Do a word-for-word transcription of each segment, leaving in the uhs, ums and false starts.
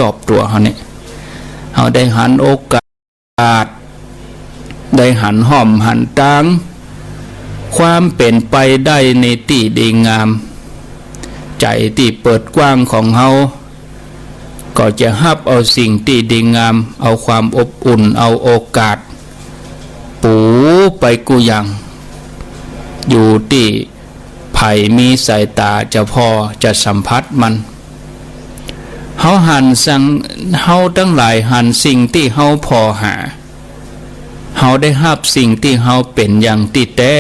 อบตั๋วเฮาเนี่ย เฮาได้หันโอกาส ได้หันฮ่อมหันตาง ความเป๋นไปได้ในตี้ดีงาม ใจ๋ตี้เปิดกว้างของเฮา ก็จะฮับเอาสิ่งตี้ดีงาม เอาความอบอุ่น เอาโอกาส ปูไปกู้อย่าง อยู่ตี้ใผมีสายต๋าจะผ่อ จะสัมผัสมัน เฮาหันสิ่ง เฮาตังหลายหันสิ่งตี้เฮาผ่อหา เฮาได้ฮับสิ่งตี้เฮาเป๋นอย่างตี้แต๊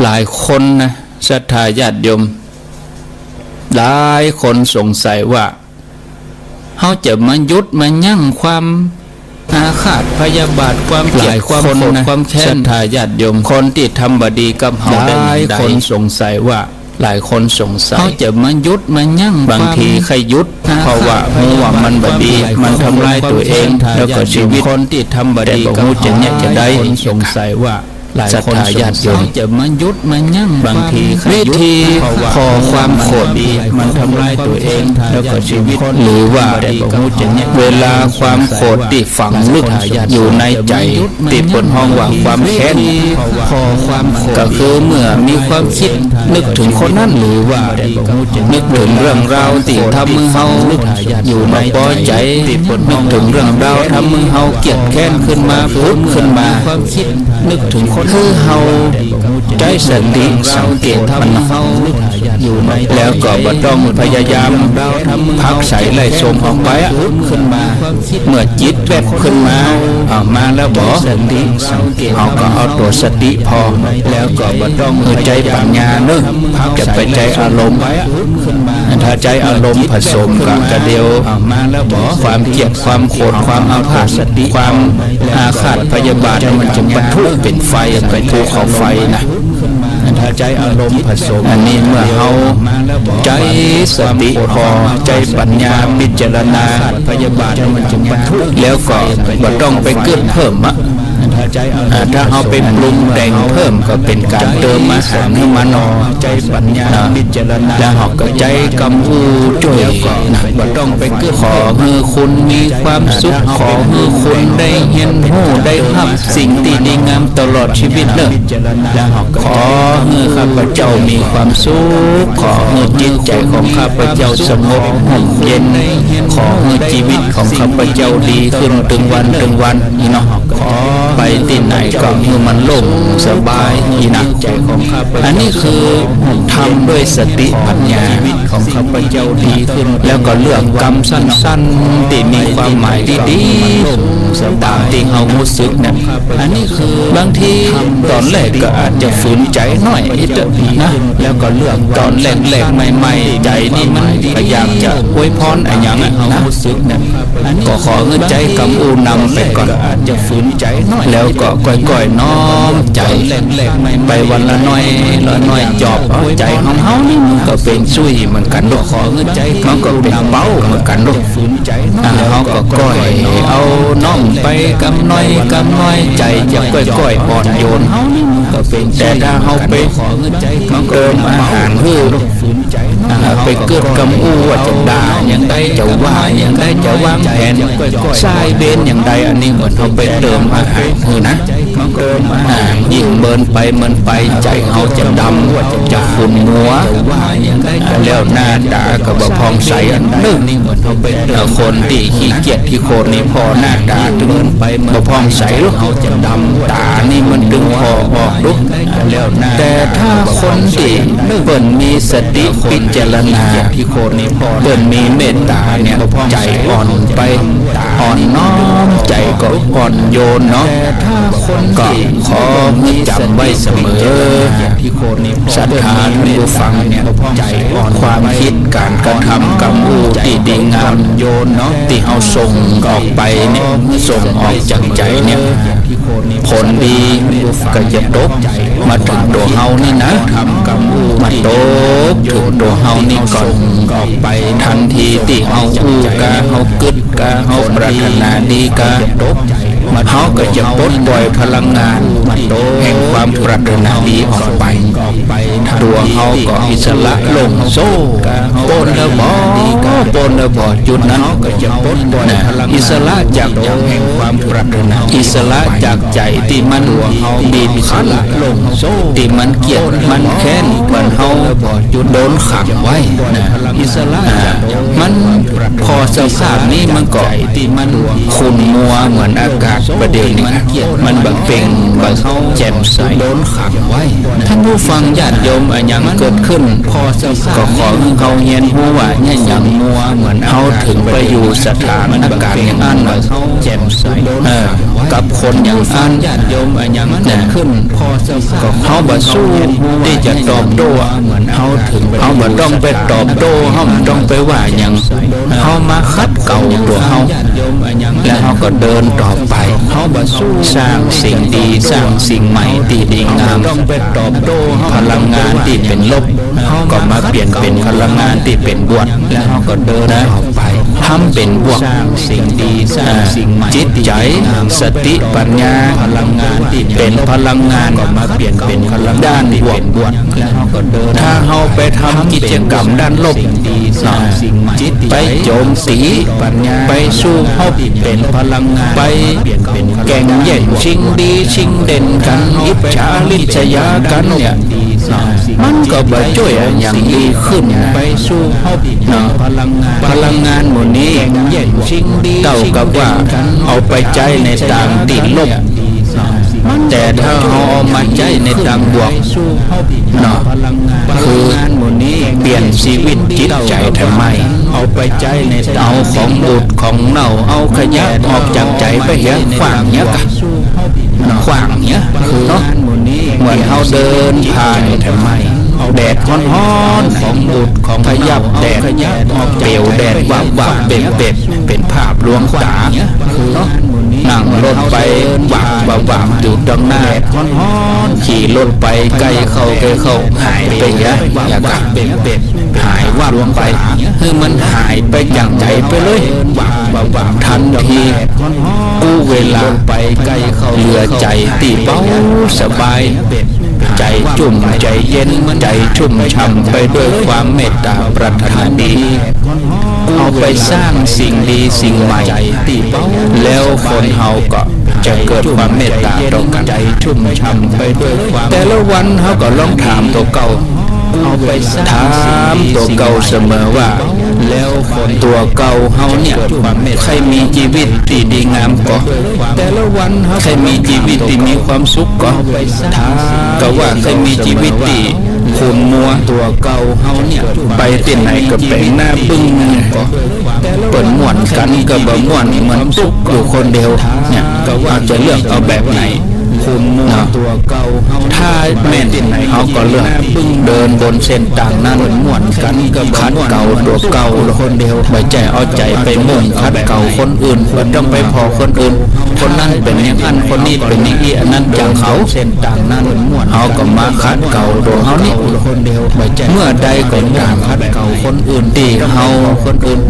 หลายคนนะ ศรัทธาญาติโยม หลายคนสงสัยว่า เฮาจะมาหยุดมายั้งความอาฆาตพยาบาท ความเกลียด ความโกรธ ความแค้น ศรัทธาญาติโยม คนตี้ทำบ่ดีกับเฮาได้ หลายคนสงสัยว่า หลายคนสงสัย เฮาจะมาหยุดมายั้ง บางทีใค่หยุด เพราะว่าฮู้ว่ามันบ่ดี มันทำร้ายตั๋วเอง แล้วก็ชีวิต คนตี้ทำบ่ดี แต่บ่ฮู้จะเยียะจาใด สงสัยว่า ศรัทธาญาติโยม จะมาหยุดมายั้ง บางทีวิธีผ่อความโกรธ มันทำร้ายตั๋วเอง แล้วก็ชีวิต หรือว่าเวลาความโกรธตี้ฝังลึกอยู่ในใจ๋ ตี้เปิ้นฮ้องว่าความแค้น ก็คือเมื่อมีความกึ๊ดนึกเถิงคนนั้น หรือว่านึกเถิงเรื่องราวตี้ทำหื้อเฮาอยู่บ่ปอใจ๋ นึกเถิงเรื่องราวทำหื้อเฮาเกลียดแค้นขึ้นมา ผุดขึ้นมา นึกเถิงคน คือเฮาใจ๊สติสังเกตมัน แล้วก็บ่ต้องพยายามผลักไสไล่ส่งออกไปอะ เมื่อจิตแวบขึ้นมา เอามาแล้วบ่ เฮาก็เอาตั๋วสติผ่อ แล้วก็บ่ต้องหื้อใจ๊ปัญญาเนาะ จะไปใจ๊อารมณ์ ถ้าใจ๊อารมณ์ผสมก็กะเดียว ความเกลียด ความโกรธ ความอาฆาต ความอาฆาตพยาบาท มันจะปะทุเป๋นไฟ เป๋นภูเขาไฟนะ ถ้าใจ๊อารมณ์ผสม อันนี้เมื่อเฮาใจ๊สติผ่อ ใจ๊ปัญญาพิจารณา แล้วก็บ่ต้องไปกึ๊ดเพิ่มอะ อ่า ถ้าเฮาไปปรุงแต่งเพิ่มก็เป๋นก๋านเติมอาหารหื้อมัน ใจ๊ปัญญาพิจารณา แล้วเฮาก็ใจ๊กำอู้จ้วยนะ บ่ต้องไปกึ๊ด ขอหื้อคุณมีความสุข ขอหื้อคุณได้เฮียนฮู้ ได้ฮับสิ่งตี้ดีงามตลอดชีวิตเนาะ ขอหื้อข้าพเจ้ามีความสุข ขอหื้อจิตใจ๋ของข้าพเจ้าสงบร่มเย็น ขอหื้อชีวิตของข้าพเจ้าดีขึ้นตึงวันตึงวัน นี่เนาะ ขอไปตี้ไหนก็หื้อมันโล่งสบาย นี่นะ อันนี้คือทำด้วยสติปัญญา แล้วก็เลือกกำสั้นๆ ตี้มีความหมายดีๆ ต๋ามตี้เฮาฮู้สึกเนี่ย อันนี้คือบางทีต๋อนแรกก็อาจจะฝืนใจ๋หน้อยอิดเต๊อะนะ แล้วก็เลือกต๋อนแรกๆ ใหม่ๆ ใจ๋นี่มันก็อยากจะอวยพรอะหยังอะนะ ก็ขอหื้อใจ๊กำอู้นำไปก่อน แล้วก็ก้อยๆ น้อมใจ๋ไปวันละน้อยละน้อย จอบเอาใจ๋ของเฮานี่มันก็เป๋นสุยเหมือนกั๋นเนาะ มันก็เป๋นเบาเหมือนกั๋นเนาะ อ่า เฮาก็ก้อยเอาน้อมไปกำน้อยกำน้อย ใจ๋จะก้อยๆ อ่อนโยน แต่ถ้าเฮาไปเติมอาหารหื้อ อ่า ไปกึ๊ดกำอู้ว่าจะด่าอย่างใด จะว่าอย่างใด จะวางแผนส่ายเบนอย่างใด อันนี้เหมือนเฮาไปเติมอาหารหื้อนะ อ่า ยิ่งเมินไปเมินไป ใจ๋เฮาจะดำ จะขุ่นมัว แล้วหน้าต๋าก็บ่ผ่องใสอันนึ่ง คนตี้ขี้เกียจขี้โขนนี่ผ่อหน้าต๋าตึงบ่ผ่องใสหรอก ต๋านี่มันตึงผ่อออกดุ แต่ถ้าคนตี้เปิ้นมีสติพิจารณา เปิ้นมีเมตต๋าเนี่ย ใจ๋อ่อนไป อ่อนน้อม ใจ๋ก็อ่อนโยนเนาะ ก็ขอหื้อจ๋ำไว้เสมอ ศรัทธาท่านผู้ฟังเนี่ย ความกึ๊ดก๋านกระทำกำอู้ตี้ดีงามตี้เฮาส่งออกไปเนี่ย ส่งออกจากใจ๋เนี่ย ผลดีก็จะตกมาเถิงตั๋วเฮานี่นะ มาตกเถิงตั๋วเฮานี่ก่อน ทันทีตี้เฮาอู้กา เฮากึ๊ดกา เฮาปรารถนาดีกา เฮาก็จะปลดปล่อยพลังงานแห่งความปรารถนาดีออกไป ตัวเฮาก็อิสระโล่งโซ่ ป๊นแล้วบ่ ป๊นแล้วบ่ จุดนั้น นะ อิสระจาก อิสระจากใจ๋ตี้มันบีบคั้น ตี้มันเกลียด มันแค้น เหมือนเฮาโดนขังไว้นะ อ่า มัน ผ่อสภาพนี้มันก็ขุ่นมัวเหมือนอากาศประเดี๋ยวนี้ มันบ่เป่งบ่แจ่มใส ท่านผู้ฟังญาติโยม อะหยังเกิดขึ้น ก็ขอหื้อเฮาเฮียนฮู้ว่าเนี่ยหยังเฮาเถิงไปอยู่สถานการณ์อย่างอั้น เออ กับคนอย่างอั้น นะ ก็เฮาบ่สู้ตี้จะตอบโต้ เฮาบ่ต้องไปตอบโต้ เฮาบ่ต้องไปว่าหยัง เฮามาขัดเกลาตั๋วเฮา แล้วเฮาก็เดินต่อไป สร้างสิ่งดี สร้างสิ่งใหม่ตี้ดีงาม พลังงานตี้เป๋นลบ ก็มาเปลี่ยนเป๋นพลังงานตี้เป๋นบวก นะ ทำเป๋นบวก อ่า จิตใจ๋ สติ ปัญญา เป๋นพลังงาน ด้านบวก ถ้าเฮาไปทำกิจกรรมด้านลบ เนาะ ไปโจมตี ไปสู้ฮบ ไปแก่งแย่งชิงดีชิงเด่นกั๋น อิจฉาริษยากั๋นเนี่ย มันก็บ่จ้วยอะหยังดีขึ้นนะ เนาะ พลังงานหมู่นี้ เต้ากับว่าเอาไปใจ๊ในตางตี้ลบ แต่ถ้าเฮาเอามาใจ๊ในตางบวก เนาะ คือเปลี่ยนชีวิตจิตใจ๋ทำไม เอาของบูดของเน่า เอาขยะออกจากใจ๋ไปเหีย ขว้างเหียกะ ขว้างเหีย คือเนาะ เหมือนเฮาเดินผ่าน แดดฮ้อนๆ ของบูดของขยะ แดดเป๋วแดดวาบๆ เป๋วๆ เป๋นภาพลวงต๋า นั่งรถไปวาบๆ อยู่ตางหน้า ขี่รถไปใก้เข้าใก้เข้า หายไปเหีย แล้วก็หายวับไป หื้อมันหายไปจากใจ๋ไปเลย ทันที กู้เวลา เหลือใจ๋ตี้เบาสบาย ใจ๋จุ่มใจ๋เย็น ใจ๋ชุ่มฉ่ำไปด้วยความเมตต๋าปรารถนาดี เอาไปสร้างสิ่งดีสิ่งใหม่ แล้วคนเฮาก็จะเกิดความเมตต๋าต่อกั๋น แต่ละวันเฮาก็ลองถามตั๋วเก่า ถามตั๋วเก่าเสมอว่า ตั๋วเก่าเฮาเนี่ย ใค่มีจีวิตตี้ดีงามก่อ ใค่มีจีวิตตี้มีความสุขก่อ กาว่าใค่มีจีวิตตี้ขุ่นมัว ตั๋วเก่าเฮาเนี่ย ไปตี้ไหนก็เป๋นหน้าบึ้งเนี่ย เปิ้นม่วนกั๋นก็บ่ม่วน เหมือนตุ๊กอยู่คนเดียวเนี่ย เฮาจะเลือกเอาแบบไหน เนาะ ถ้าแม่นเฮาก็เลือกเดินบนเส้นตางนั้น ขัดเกลาตั๋วเก่า บ่ใจ้เอาใจ๋ไปมุ่งขัดเกลาคนอื่น บ่ต้องไปผ่อคนอื่น คนนั้นเป๋นอย่างอั้น คนนี้เป๋นอย่างอี้ อันนั้นอย่างเขา เฮาก็มาขัดเกลาตั๋วเฮานี่ เมื่อใดก็ต๋าม ตี้เฮา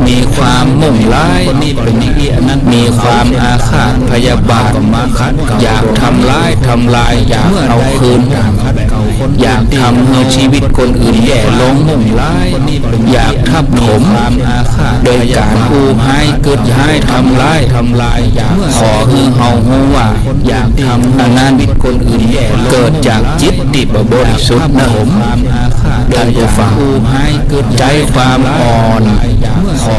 มีความมุ่งร้าย มีความอาฆาตพยาบาท อยากทำร้าย ทำลาย อยากเอาคืน อยากทำหื้อจีวิตคนอื่นแย่ลง อยากทับถม โดยก๋านอู้ฮ้าย กึ๊ดฮ้าย ทำร้าย ขอหื้อเฮาฮู้ว่า อันนั้นเกิดจากจิตตี้บ่บริสุทธิ์นะ ท่านผู้ฟัง ใจ๋ความอ่อน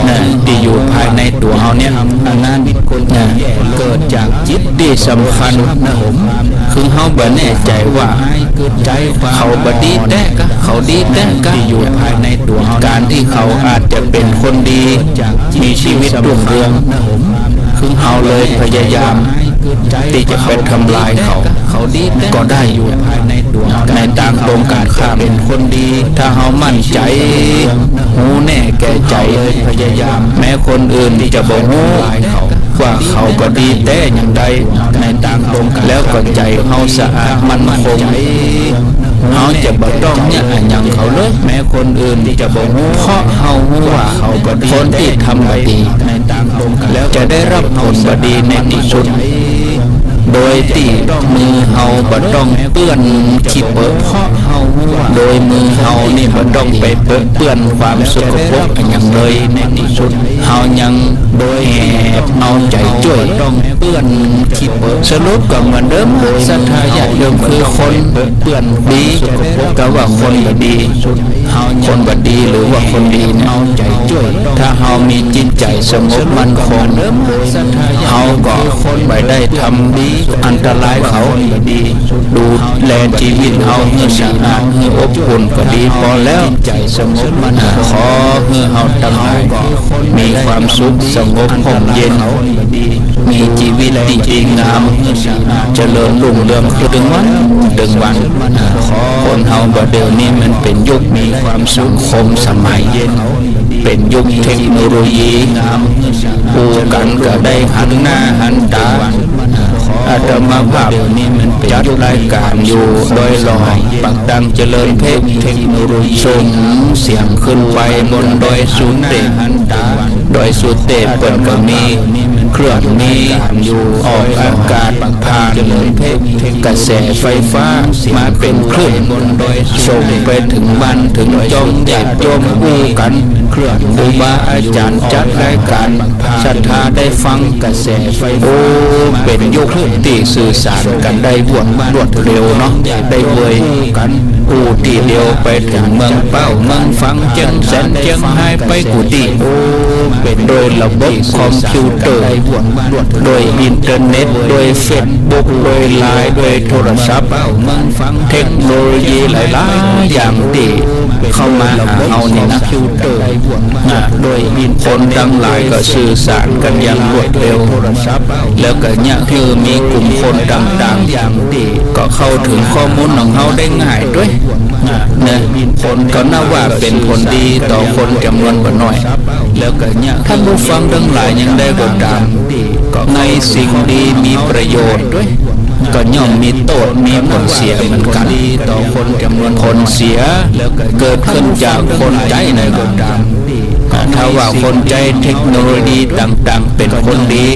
นะ ตี้อยู่ภายในตั๋วเฮาเนี่ย นะ ตี้สำคัญ คือเฮาบ่แน่ใจ๋ว่า เขาบ่ดีแต๊กะ เขาดีแต๊กะ ก๋านตี้เขาอาจจะเป๋นคนดี มีจีวิตรุ่งเรือง คือเฮาเลยพยายาม ตี้จะไปทำลายเขา ก็ได้ ในตางตรงกั๋นข้าม ถ้าเฮามั่นใจ๋ ฮู้แน่แก่ใจ๋ แม้คนอื่นจะบ่ฮู้ว่าเขาบ่ดีแต๊อย่างใด แล้วก็ใจ๋เฮาสะอาดมั่นคง เฮาจะบ่ต้องเยียะอะหยังเขาเลย เพราะเฮาฮู้ว่า คนตี้ทำบ่ดี จะได้รับผลบ่ดีในตี้สุด โดยตี้มือเฮาบ่ต้องเปื้อนขี้เปื้อ โดยมือเฮานี่บ่ต้องไปเปื้อนความสกปรกอะหยังเลย ในตี้สุดเฮายังแอบเอาใจ๋จ้วย สรุปก็เหมือนเดิม ศรัทธาญาติโยมคือคนดีกับว่าคนบ่ดี คนบ่ดีหรือว่าคนดีเนี่ย ถ้าเฮามีจิตใจ๋สงบมั่นคง เฮาก็บ่ได้ทำอันตรายเขา ดูแลจีวิตเฮาหื้อสะอาด หื้ออบอุ่นก็ดีปอแล้ว อ่า ขอหื้อเฮาตังหลายมีความสุขสงบฮ่มเย็น มีจีวิตตี้ดีงาม เจริญรุ่งเรืองเถิงวันเถิงวัน อ่า คนเฮาบ่าเดี่ยวนี้มันเป๋นยุคมีความสังคมสมัย เป๋นยุคเทคโนโลยี อู้กั๋นก็ได้หันหน้าหันต๋า อาตมาภาพจัดรายก๋านอยู่ดอยหล่อ ปากตังเจริญเพชร ส่งเสียงขึ้นไปบนดอยสุเตพ ดอยสุเตพเปิ้นก็มีเครื่องมีออกอากาศผ่านกระแสไฟฟ้ามาเป๋นคลื่น ส่งไปเถิงบ้านเถิงจอง ญาติโยมอู้กั๋น ครูบาอาจ๋ารย์จัดรายก๋าน ศรัทธาได้ฟังกระแสไฟฟ้า โอ้ เป๋นยุคตี้สื่อสารกั๋นได้รวด รวดเร็วเนาะ ได้เวยกั๋น อู้ตี้เดียวไปเถิงเมืองเป้า เมืองฝาง เจียงแสน เจียงฮาย ไปกู้ตี้ โอ้ เป๋นโดยระบบคอมพิวเตอร์ โดยอินเทอร์เน็ต โดยเฟซบุ๊ก โดยไลน์ โดยโทรศัพท์ เทคโนโลยีหลายๆ อย่างตี้เข้ามาหาเฮานี่นะ นะ คนตังหลายก็สื่อสารกั๋นอย่างรวดเร็ว แล้วก็เยียะหื้อมีกลุ่มคนต่างๆ ก็เข้าเถิงข้อมูลของเฮาได้ง่ายตวย นะ ก็นับว่าเป๋นผลดีต่อคนจ๋ำนวนบ่น้อย ท่านผู้ฟังตังหลาย อย่างใดก็ต๋าม ในสิ่งดีมีประโยชน์ ก็ย่อมมีโต้ษ มีผลเสียเหมือนกั๋น ผลเสียเกิดขึ้นจากคนใจ๊นั่น ถ้าว่าคนใจ๊เทคโนโลยีต่างๆ เป๋นคนดี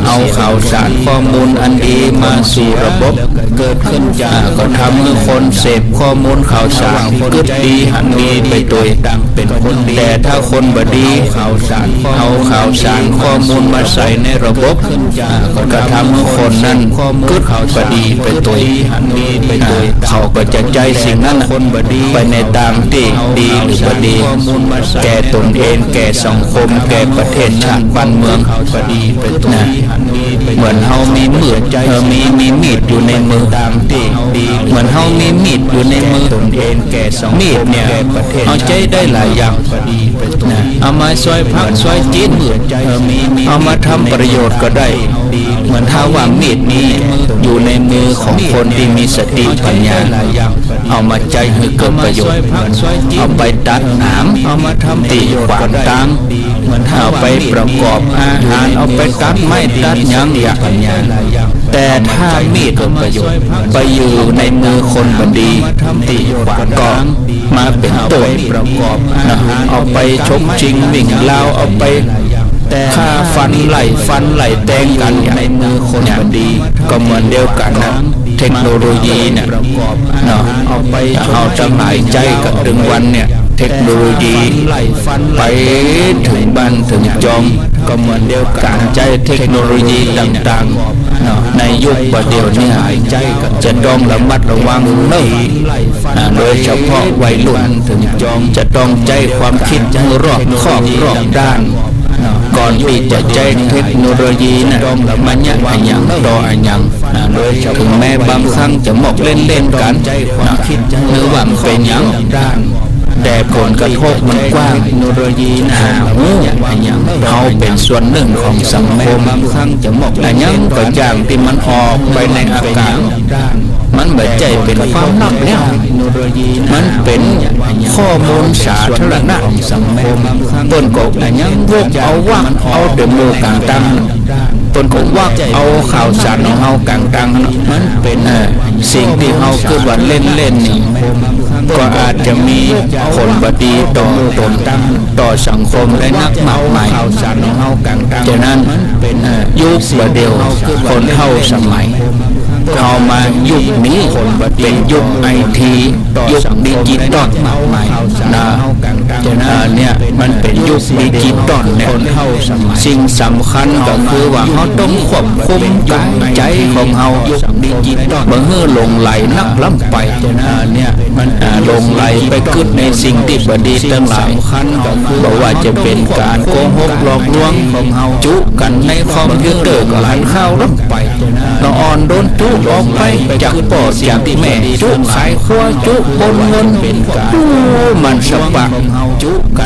เอาข่าวสารข้อมูลอันดีมาสู่ระบบ ก็ทำหื้อคนเสพข้อมูลข่าวสารกึ๊ดดีหันดีไปตวย แต่ถ้าคนบ่ดี เอาข่าวสารข้อมูลมาใส่ในระบบ ก็ทำหื้อคนนั้นกึ๊ดบ่ดีไปตวย เขาก็จะใจ๊สิ่งนั้นไปในตางตี้ดีหรือบ่ดี แก่ตนเอง แก่สังคม แก่ประเทศชาติบ้านเมือง นะ เหมือนเฮามีมีด เออ มี มีมีดอยู่ในมือ เหมือนเฮามีมีดอยู่ในมือ มีดเนี่ย เฮาใจ๊ได้หลายอย่าง นะ เอามาซอยผักซอยจิ๊น เอามาทำประโยชน์ก็ได้ เหมือนถ้าว่ามีดนี้อยู่ในมือของคนตี้มีสติปัญญา เอามาใจ๊หื้อเกิดประโยชน์ เอาไปตัดหนามตี้ขวางตาง เอาไปประกอบอาหาร เอาไปตัดไม้ตัดหยังอย่าง แต่ถ้ามีดไปอยู่ในมือคนบ่ดี ตี้ขวางก็มาเป๋นโต้ษ นะ เอาไปฉกชิงวิ่งราว เอาไปฆ่าฟันไล่ฟันไล่แตงกั๋นอย่าง ในมือคนบ่ดี ก็เหมือนเดียวกั๋นนะ เทคโนโลยีเนี่ย เนาะ เอาไป เฮาตังหลายใจ๊กั๋นตึงวันเนี่ย เทคโนโลยีไปเถิงบ้านเถิงจอง ก็เหมือนเดียวกั๋น ก๋านใจ๊เทคโนโลยีต่างๆ เนาะ ในยุคบ่าเดี่ยวเนี่ย จะต้องระมัดระวังเนาะ อ่า โดยเฉพาะวัยรุ่น จะต้องใจ๊ความกึ๊ดหื้อรอบคอบรอบด้าน ก่อนตี้จะใจ๊เทคโนโลยีนะ มาเยียะอะหยังต่ออะหยัง นะ เถิงแม้บางครั้งจะมอกเล่นๆ กั๋น นะ หรือว่ามันเป๋นหยัง แต่ผลกระทบมันกว้าง หาฮู้ เฮาเป๋นส่วนนึ่งของสังคม อะหยังก็อย่างตี้มันออกไปในอากาศ มันบ่ใจ้เป๋นความลับแล้ว มันเป๋นข้อมูลสาธารณะ เปิ้นก็วกเอาวักเอาแต่หมู่กั๋นตัง เปิ้นก็วักเอาข่าวสารของเฮากลางๆ หั้นเนาะ มันเป๋น เอ่อ สิ่งตี้เฮาคิดว่าเล่นๆ นี่ ก็อาจจะมีผลบ่ดีต่อต๋น ต่อสังคมได้นักมากมาย ฉะนั้น เอ่อ ยุคบ่าเดี่ยว คนเฒ่าสมัย เฮามายุคนี้ เป๋นยุคไอที ยุคดิจิตอล นะ เอ่อ เนี่ย มันเป๋นยุคดิจิตอลเนี่ย สิ่งสำคัญก็คือว่าเฮาต้องควบคุมกายใจ๋ของเฮา บ่หื้อหลงใหลนักล้ำไป เอ่อ เนี่ย มัน เอ่อ หลงใหลไปกึ๊ดในสิ่งตี้บ่ดีตังหลาย บ่ว่าจะเป๋นก๋านโกหกหลอกลวง จุกั๋นในคอมพิวเตอร์ก็หันข่าวล้ำไป ละอ่อนโดนจุออกไปจากป้อจากแม่ จุขายครัว จุโอนเงิน อู้ มันสะปะ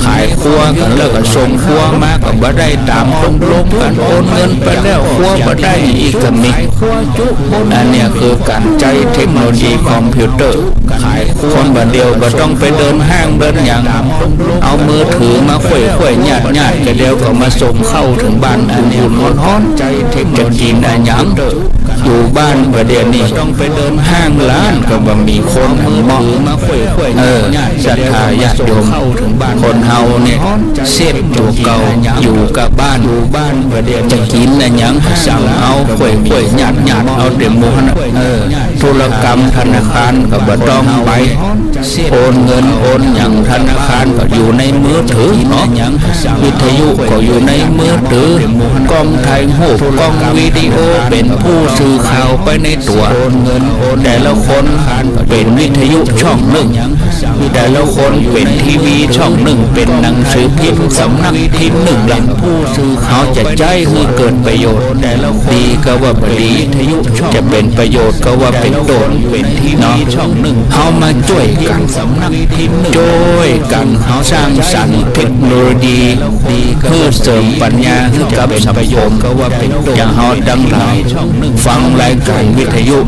ขายครัวกั๋นแล้วก็ส่งครัวมาก็บ่ได้ต๋ามตกลงกั๋น โอนเงินไปแล้วครัวบ่ได้อีกก็มี อันเนี้ยคือก๋านใจ๊เทคโนโลยีคอมพิวเตอร์ คนบ่าเดี่ยวบ่ต้องไปเดินห้างเดินหยัง เอามือถือมาไขว้ๆ ญาติๆ ก็เดี๋ยวก็มาส่งข้าวเถิงบ้าน อันเนี้ยฮ้อนๆ จะกิ๋นอะหยัง อยู่บ้านบ่าเดี่ยวนี้ ห้างร้านก็บ่มีคน เออ ศรัทธาญาติโยม คนเฮาเนี่ย เซฟตั๋วเก่า อยู่กับบ้าน จะกิ๋นอะหยัง สั่งเอา ไขว้ๆ ญาติๆ เอาเต็มหมู่หั้นน่ะ เออ ธุรกรรมธนาคารก็บ่ต้องไป โอนเงินโอนหยังธนาคารก็อยู่ในมือถือเนาะ วิทยุก็อยู่ในมือถือ ก้องถ่ายรูป ก้องวิดีโอ เป๋นผู้สื่อข่าวไปในตั๋ว แต่ละคนเป๋นวิทยุช่องนึ่ง แต่ละคนเป๋นทีวีช่องนึ่ง เป๋นหนังสือพิมพ์สำนักพิมพ์นึ่งละ เฮาจะใจ๊หื้อเกิดประโยชน์ ดีก็ว่าบ่ดี จะเป๋นประโยชน์ก็ว่าเป๋นโต้ษ เนาะ เฮามาจ้วยกั๋น จ้วยกั๋นสร้างสรรค์เทคโนโลยี หื้อเสริมปัญญาหื้อกับสังคม อย่างเฮาตังหลายฟังรายก๋านวิทยุ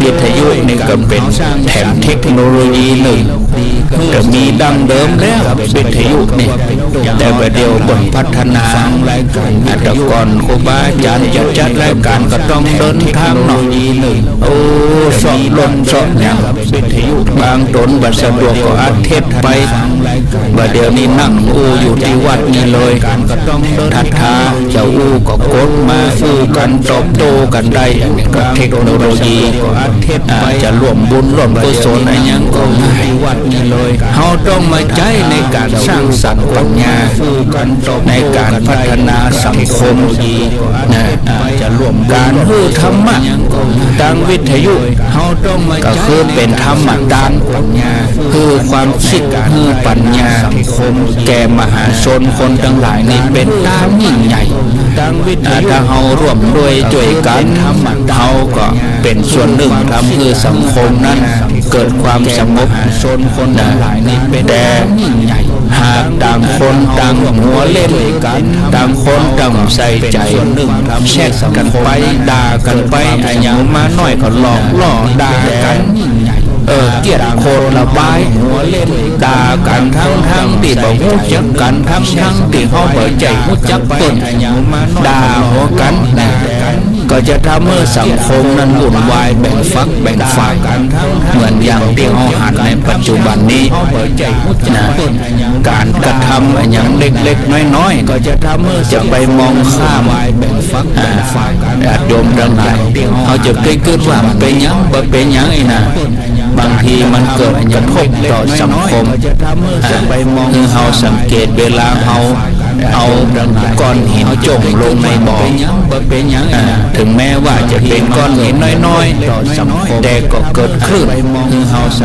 วิทยุนี่ก็เป๋นแถมเทคโนโลยีนึ่ง ก็มีดั้งเดิมแล้ววิทยุนี่ แต่บ่าเดี่ยวเปิ้นพัฒนา อ่ะ แต่ก่อนครูบาอาจ๋ารย์จะจัดรายก๋านก็ต้องเดินตางเนาะ โอ้ เซาะรถเซาะหยัง บางต๋นบ่สะดวกก็อัดเทปไป บ่าเดี่ยวนี้นั่งอู้อยู่ตี้วัดนี่เลย ถ้า ถ้าจะอู้ก็กดมาอู้กั๋นตอบโต้กั๋นได้ อันนี้ก็เทคโนโลยี อ่า จะร่วมบุญร่วมกุศลอะหยังก็ง่าย เฮาต้องมาใจ๊ในก๋านสร้างสรรค์ปัญญา ในก๋านพัฒนาสังคม นะ ก๋านหื้อธรรมะตางวิทยุ ก็คือเป๋นธรรมะตาง หื้อความคิด หื้อปัญญา แก่มหาชนคนตังหลายนี่เป๋นตางยิ่งใหญ่ อ่า ถ้าเฮาร่วมด้วยจ้วยกั๋น เฮาก็เป๋นส่วนนึ่งทำหื้อสังคมนั้นเกิดความสงบ นะ แต่หากต่างคนต่างหัวเล่น ต่างคนต่างใส่ใจ๋ แช็กกั๋นไป ด่ากั๋นไป อะหยังมาน้อยก็หลอกล่อด่ากั๋น เออ เกลียดโคตรระบาย ด่ากั๋นทั้งๆ ตี้บ่ฮู้จักกั๋น ทั้งๆ ตี้เฮาบ่ใจ้ฮู้จักเปิ้น ด่าหัวกั๋นนะ ก็จะทำหื้อสังคมนั้นวุ่นวาย แบ่งฝักแบ่งฝ่าย เหมือนอย่างตี้เฮาหันในปัจจุบันนี้นะ ก๋านกระทำอะหยังเล็กๆ น้อยๆ ก็จะทำหื้อ จะไปมองข้าม อ่า ญาติโยมตังหลาย เฮาจะไปกึ๊ดว่าเป๋นหยัง บ่เป๋นหยังอี้นะ บางทีมันเกิดกระทบต่อสังคม อ่า หื้อเฮาสังเกตเวลาเฮาเอาก้อนหินโจ้งลงในบ่อ อ่า เถิงแม้ว่าจะเป๋นก้อนหินน้อยๆ แต่ก็เกิดคลื่น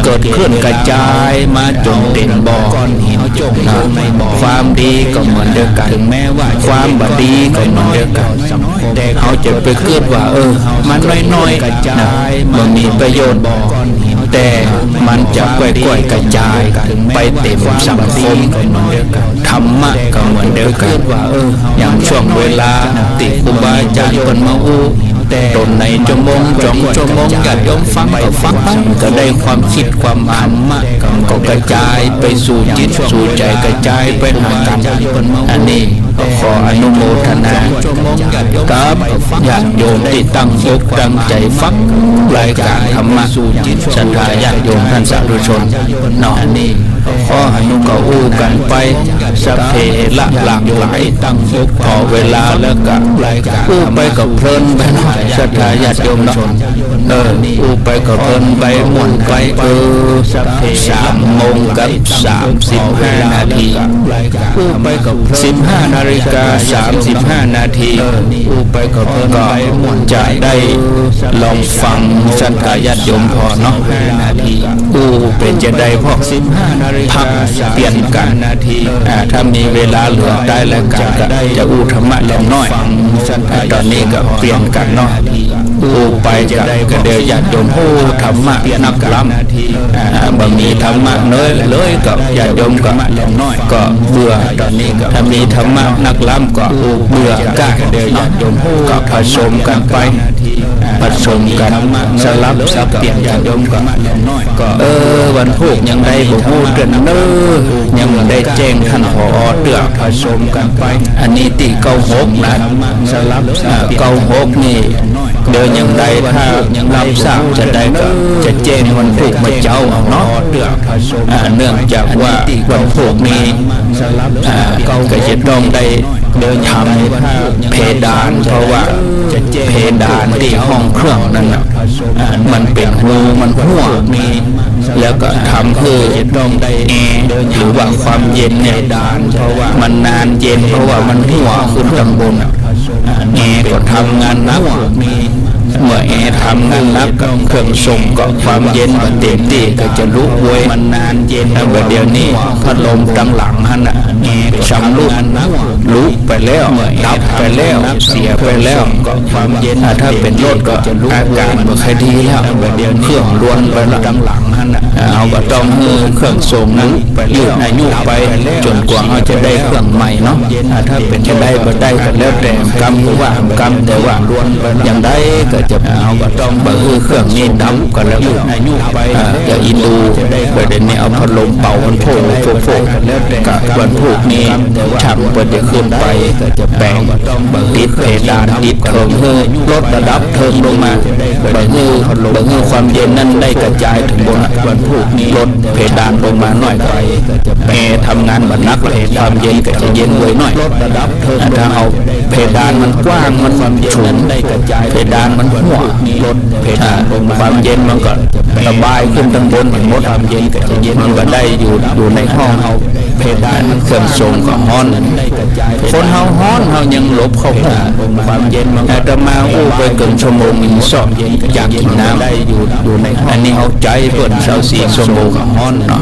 เกิดคลื่นกระจายมาจ๋นเต๋มบ่อ อ่า ความดีก็เหมือนเดียวกั๋น ความบ่ดีก็เหมือนเดียวกั๋น เฮาจะไปกึ๊ดว่า เออ มันน้อยๆ นะ บ่มีประโยชน์ แต่มันจะก้อยๆ กระจายไปเต๋มสังคม ธรรมะก็เหมือนเดียวกั๋น อย่างช่วงเวลาตี้ครูบาอาจ๋ารย์เปิ้นมาอู้ ต๋นในชั่วโมงสองชั่วโมง ญาติโยมฟังก็ฟังไป ก็ได้ความคิดความอ่าน ก็กระจายไปสู่จิตสู่ใจ๋ กระจายไปหากั๋น อันนี้ ขออนุโมทนากับญาติโยมตี้ตั้งอกตั้งใจ๋ฟังรายก๋านธรรมะ ศรัทธาญาติโยมต้านสาธุชนเนาะ ขออนุโมทนา อู้กั๋นไป สัพเพ ละหลากหลาย ตั้งอกผ่อเวลาแล้วก็อู้ไปก็เพลินไปเนาะ ศรัทธาญาติโยมเนาะ เออ อู้ไปก็เพลินไปม่วนไป เออ สามโมงกับสามสิบห้านาที อู้ไปก็เพลิน สิบห้านาฬิกาสามสิบห้านาที อู้ไปก็เพลินไปม่วน จะได้ลองฟังศรัทธาญาติโยมผ่อเนาะ อู้เป๋นจาใดพ่อง พักเปลี่ยนกั๋น อ่า ถ้ามีเวลาเหลือต๊ายรายก๋านก็จะอู้ธรรมะเล็กน้อย ต๋อนนี้ก็เปลี่ยนกั๋นเนาะ อู้ไปก็ ก็เดี๋ยวญาติโยม โอ้ ธรรมะนักล้ำ อ่า บ่มีธรรมะเลย เลยก็ญาติโยมก็ ก็เบื่อ ถ้ามีธรรมะนักล้ำก็เบื่อก้า ก็ผสมกั๋นไป ผสมกั๋น สลับสับเปลี่ยนกั๋น เออ วันพูกยังได้บ่ฮู้เตื้อเน่อ ยังบ่ได้แจ้งต้าน ผอ. เตื้อ อันนี้ตี้เก้าหกนะ อ่า เก้าหกนี่ เดี๋ยวยังได้ ถ้ายังรับทราบจาใดก็จะแจ้งวันพูกเมื่อเจ๊าเอาเนาะ อ่า เนื่องจากว่าวันพูกนี้ อ่า ก็จะต้องได้ทำเพดาน เพราะว่าเพดานตี้ห้องเครื่องนั้นน่ะ อ่า มันเป๋นฮู มันหั้ว แล้วก็ทำหื้อแอร์ หรือว่าความเย็นเนี่ย มันนานเย็น เพราะว่ามันหั้วขึ้นตังบน แอร์ก็ทำงานหนัก เมื่อแอร์ทำงานหนักก็เครื่องส่งก็ความเย็นบ่เต็มตี้ ก็จะลุกเว้ย มันนานเย็น แล้วบ่าเดี๋ยวนี้พัดลมตังหลังหั้นน่ะ แอร์ก็ชำรุด ลุกไปแล้ว ดับไปแล้ว เสียไปแล้ว ก็ความเย็น อ่า ถ้าเป๋นรถก็อาก๋านบ่ค่อยดีแล้ว บ่าเดี๋ยวเครื่องลวนไปแล้ว ตังหลังหั้นน่ะ เฮาก็ต้องหื้อเครื่องส่งนั้นยืดอายุไปจ๋นกว่าเฮาจะได้เครื่องใหม่เนาะ อ่า ถ้าเป๋นจาใดบ่ได้ก็แล้วแต่กรรม ว่า กรรม แต่ว่าอย่างใดก็จะ เฮาก็ต้องบ่หื้อเครื่องนี้ดับก็แล้ว อ่า จะอินดู บ่าเดี๋ยวนี้เอาพัดลมเป่ามันโพ่งโพ่งโพ่ง ก็วันพูกนี้ช่างเปิ้นจะขึ้นไปแป๋ง ติดเพดาน ติดเถิง หื้อลดระดับเถิงลงมา บ่หื้อ บ่หื้อความเย็นนั้นได้กระจายเถิงบน วันพูกนี้ลดเพดานลงมาหน้อย แอร์ทำงานบ่หนักแล้ว ความเย็นก็จะเย็นเว้ยหน้อย ถ้าเอาเพดานมันกว้าง มันสูง เพดานมันหั้ว อ่า ความเย็นมันก็ระบายขึ้นตังบนหมด ความเย็นก็จะเย็น มันก็ได้อยู่ อยู่ในห้อง เพดานเครื่องส่งก็ฮ้อน คนเฮาฮ้อนเฮายังหลบเข้าห้อง ความเย็นมัน อาตมาอู้ไปเกินชั่วโมงนึ่งซ้อ อยากกิ๋นน้ำ อันนี้เอาใจ๋เปิ้นซาวสี่ชั่วโมงก็ฮ้อนเนาะ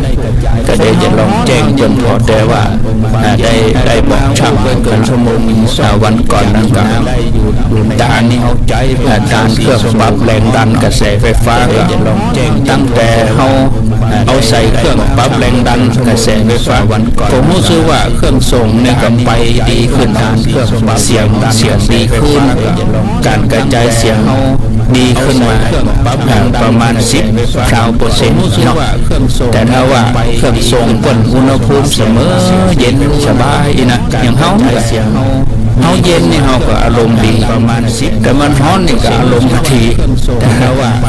ก็เดี๋ยวจะลองแจ้งเปิ้นผ่อ แต่ว่า อ่า ได้ ได้บอกช่างไปเกินชั่วโมงนึ่งซ้อ อ่า วันก่อนนั้นก็ ตาน อ่า ตานเครื่องปรับแรงดันกระแสไฟฟ้าก็ ตั้งแต่เฮา เอาใส่เครื่องปรับแรงดันกระแสไฟฟ้า ก็ฮู้สึกว่าเครื่องส่งเนี่ยก็ไปดีขึ้น เสียง เสียงดีขึ้น ก๋านกระจายเสียงดีขึ้นมา อ่า ประมาณสิบ ซาวเปอร์เซ็นต์เนาะ แต่ถ้าว่าเครื่องส่งเปิ้นอุณหภูมิเสมอเย็นสบายนะ อย่างเฮานี่ก็ เฮาเย็นนี่เฮาก็อารมณ์ดี แต่มันฮ้อนนี่ก็อารมณ์บ่ดี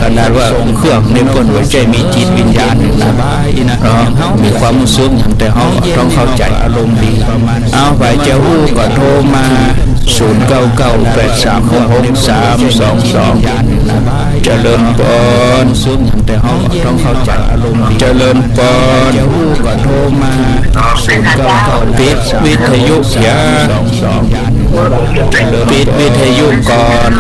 ขนาดว่าเครื่องนี่เปิ้นบ่ใจ้มีจิตวิญญาณนะ เนาะ มีความฮู้สึกหยัง แต่เฮาก็ต้องเข้าใจ๋ อารมณ์ดี เอา ใผจะอู้ก็โทรมา ศูนย์เก้าเก้า แปดสามหกหก สามสองสอง เจริญปอน เจริญปอน ปิดวิทยุเสีย ปิดวิทยุก่อน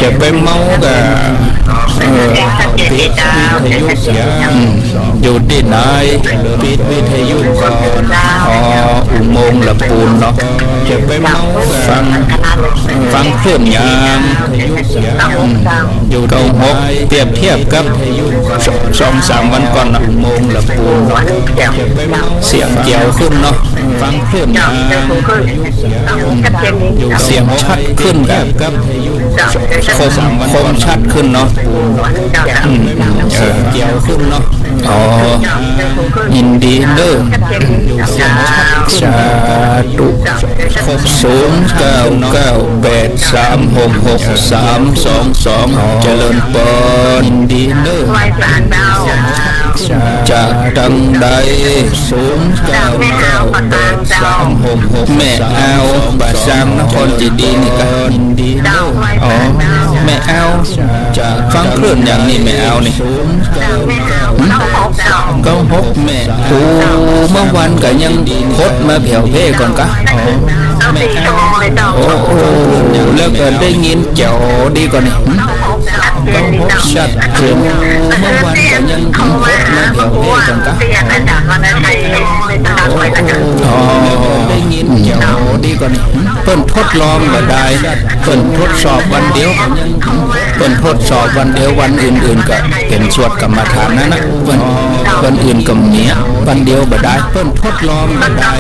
จะไปเมากับ เออ ปิดวิทยุเสีย อืม อยู่ตี้ไหน ปิดวิทยุก่อน อ๋อ อุโมงค์ละปูนเนาะ ฟัง ฟังคลื่นยัง อืม อยู่เก้าหก เปรียบเทียบกับ สองสามวันก่อนนะ อุโมงค์ละปูนเนาะ เสียงแจ๋วขึ้นเนาะ ฟังคลื่นยัง เสียงชัดขึ้นครับ คม คมชัดขึ้นเนาะ อืม เออ อ๋อ ยินดีเด้อ เสียงชัด สาธุ ศูนย์เก้าเก้าแปดสามหกหกสามสองสอง เจริญปอน ยินดีเน้อ จากตังใด ศูนย์เก้าเก้าแปดสามหกหก แม่อาว ป่าซาง นครเจดีย์นี่กะ ยินดีเน้อ อ๋อ แม่อาว จากฟังคลื่นอย่างนี้ แม่อาวนี่ เก้าหก แม่ โอ้ เมื่อวันก็ยังพดมาแผ่วๆ ก่อนกะ อ๋อ แม่ โอ้ โอ้ แล้วก็ได้ยินแจ๋วดีก่อนนี่ เก้าหก ชัดเจน เมื่อวันก็ยังพดมาแผ่วๆ ก่อนกะ อ๋อ ได้ยินแจ๋วดีก่อนนี่ เปิ้นทดลองบ่ดาย เปิ้นทดสอบวันเดียว เปิ้นทดสอบวันเดียว วันอื่นๆ ก็เป๋นสวดกรรมฐานนั้นนะ เปิ้น เปิ้นอื่นก็มีอะ วันเดียวบ่ดาย เปิ้นทดลองบ่ดาย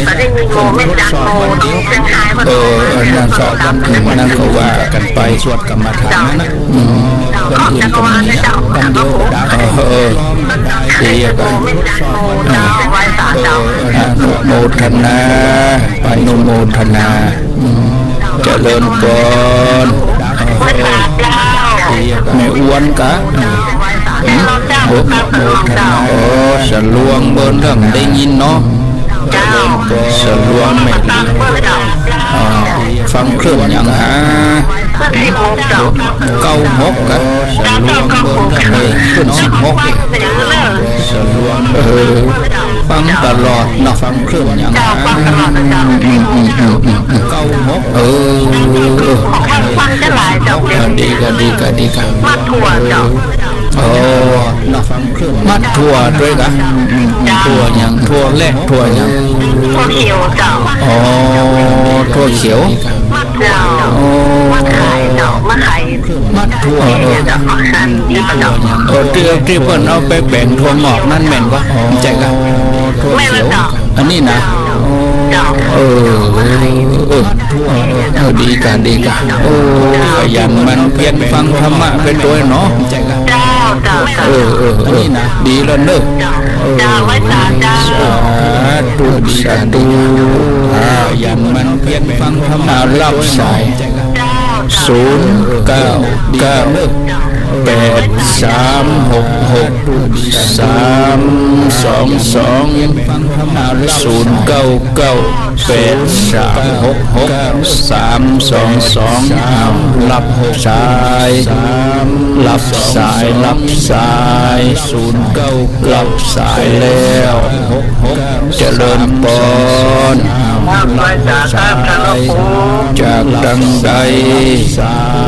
เปิ้นทดสอบวันเดียว เออ เออ นั่นสอบวันอื่น นั่นก็ว่ากั๋นไป สวดกรรมฐานนั้นนะ อืม วันอื่นก็มีอะ วันเดียวบ่ดาย เออ เออ ดีอะ เปิ้นทดสอบวันเดียว เออ เออ อนุโมทนา อนุโมทนา อืม เจริญปอน แม่อ้วนกะ อืม โอ้ สะลวงเปิ้นเรื่องได้ยินเนาะ สะลวงแม่ อ่า ฟังคลื่นหยังหา เก้าหกกะ สะลวงเปิ้นเรื่องได้ยิน คลื่นสิบหก สะลวง เออ ฟังตลอดเนาะ ฟังคลื่นหยังหา อืม อืม อืม อืม อืม เก้าหก เออ เออ ฟังจะหลายเจ้า เออ ดีกะ ดีกะ ดีกะ มัดถั่วเจ้า เออ เนาะ ฟังคลื่น มัดถั่วตวยกะ อืม อืม ถั่วหยัง ถั่วแระ ถั่วหยัง ถั่วเขียวเจ้า อ๋อ ถั่วเขียว มัดถั่วเจ้า อ๋อ มัดไข่เจ้า มัดไข่ มัดถั่ว เออ เออ เจ้า เออ ตี้ ตี้เปิ้นเอาไปแป๋งถั่วงอกนั้นแม่นบ่ ใจ้กะ ถั่วเขียว อันนี้นะ เจ้า เออ เออ เออ ดีกะ ดีกะ โอ้ ขยันหมั่นเพียรฟังธรรมะไปตวยเนาะ เจ้า เจ้า เออ เออ เออ ดีแล้วเน้อ เจ้า เจ้า ไหว้สาเจ้า สาธุ สาธุ ขยันหมั่นเพียรฟังธรรมะ รับสาย ศูนย์เก้าเก้าแปดสามหกหกสามสองสอง ศูนย์เก้าเก้าแปดสามหกหกสามสองสอง อ้าว รับสาย รับสาย รับสาย ศูนย์เก้าเก้า รับสายแล้ว เจริญปอน อ้าว รับสาย จากตังใด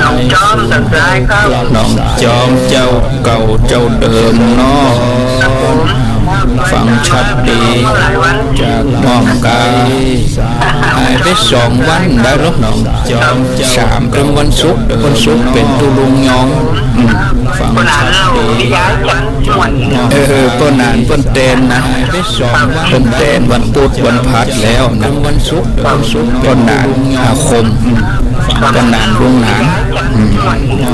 หนองจอม ตังใดครับ หนองจอม เจ้าเก่าเจ้าเดิมเนาะ ครับผม ฟังชัดดี จากน้องกา หายไปสองวันได้หรอ หนองจอม สามเถิงวันศุกร์ วันศุกร์เป๋นตุลุงยอง อืม ฟังชัดดี เออ เปิ้นอ่านเปิ้นแตนนะ เปิ้นแตนวันพุธวันพฤหัสแล้วนะ วันศุกร์ วันศุกร์เปิ้นอ่านอาคม อืม เปิ้นอ่านลุงหนาน อืม